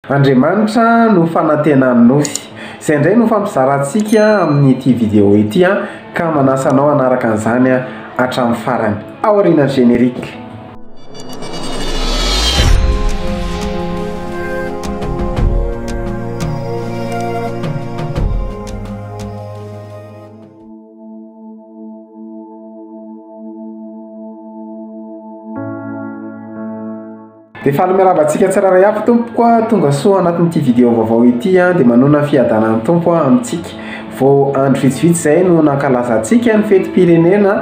Andriamanitra no fanantenan'ny Nosy. Izay indray no fampizarantsika amin'ity vidéo ity ka manasa anao hanaraka an'izany hatramin'ny farany. Aorian'ny générique. Dia faly miarahaba antsika tsirairay avy tompoko a, tonga soa anatin'ity vidéo vaovao ity a, dia manona ny fiadanan'ny Tompo amintsika. Vao andro vitsivitsy izay no nankalazantsika ny fetim-pirenena,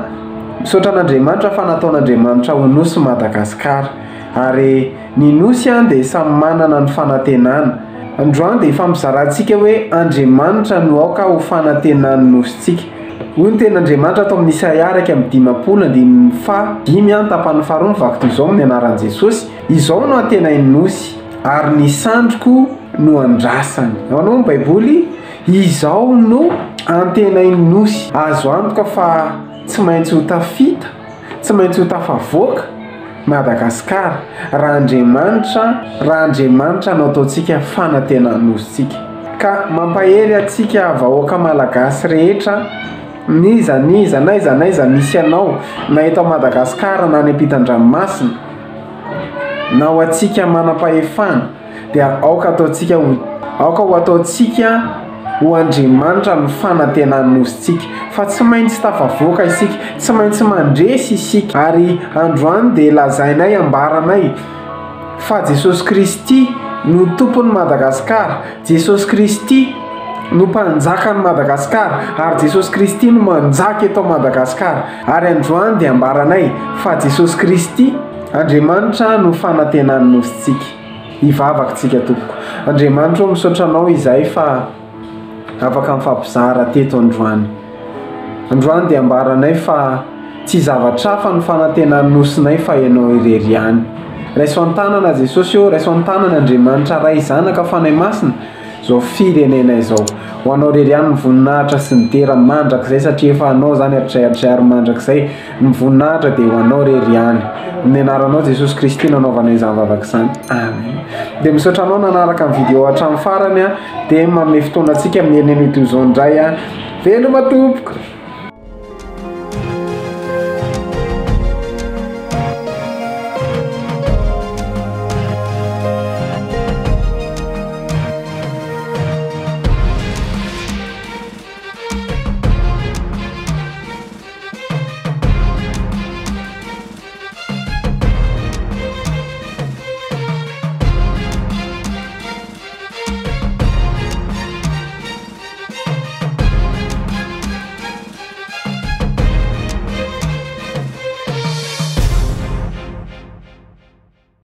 misaotra an'Andriamanitra fa nataon'Andriamanitra ho nosy Madagasikara. Ary ny nosy a dia samy manana ny fanantenana. Androany dia hifampizarantsika hoe Andriamanitra no aoka ho fanantenan'ny nosintsika. Hoy ny tenin'Andriamanitra ato amin'ny Isaia 51 andininy faha dimy an tapany faharoa mivaky toy izao amin'ny anaran'i Jesosy, Izao no antenain'ny nosy, ary ny sandriko no andrasany. Ahoana moa ny Baiboly? Izao no antenain'ny nosy. Azo antoka fa tsy maintsy ho tafita, tsy maintsy ho tafavoaka Madagasikara raha Andriamanitra, raha Andriamanitra no ataontsika fanantenan'osintsika. Ka mampahery antsika vahoaka Malagasy rehetra, n'iza n'iza, n'aiza n'aiza misy anao, na eto Madagasikara na any ampitan-dranomasina, na ho antsika manam-pahefana, dia aoka ataontsika ho aoka ho ataontsika ho Andriamanitra ny fanantenan'ny nosintsika fa tsy maintsy tafavoaka isika, tsy maintsy mandresy isika ary androany dia lazainay ambaranay fa Jesosy Kristy no tompon'i Madagasikara, Jesosy Kristy no mpanjakan'i Madagasikara ary Jesosy Kristy no manjaka eto Madagasikara ary androany dia ambaranay fa Jesosy Kristy Andriamanitra no fanantenan'ny nosintsika. Hivavaka tsika tompoko. Andriamanitra ô misaotra anao izahay fa afaka mifampizara teto androany. Androany dia ambaranay fa tsy zavatra hafa ny fanantenan'ny nosinay fa ianao irery ihany. Raiso an-tanana Jesosy ô, raiso an-tanana Andriamanitra Ray Zanaka Fanahy Masina. Zao firenena izao. Ho anao irery ihany ny voninahitra sy ny dera mandrakizay satria efa anao izany hatrizay hatrizay ary mandrakizay. Ny voninahitra dia ho anao irery ihany. Amin'ny anaranao Jesosy Kristy no anaovanay izany vavaka izany. Amen. Dia misaotra anao nanaraka ny vidéo hatramin'ny farany a. Dia manome fotoana antsika amin'ny herin'ny toy izao indray a. Veloma tompoko.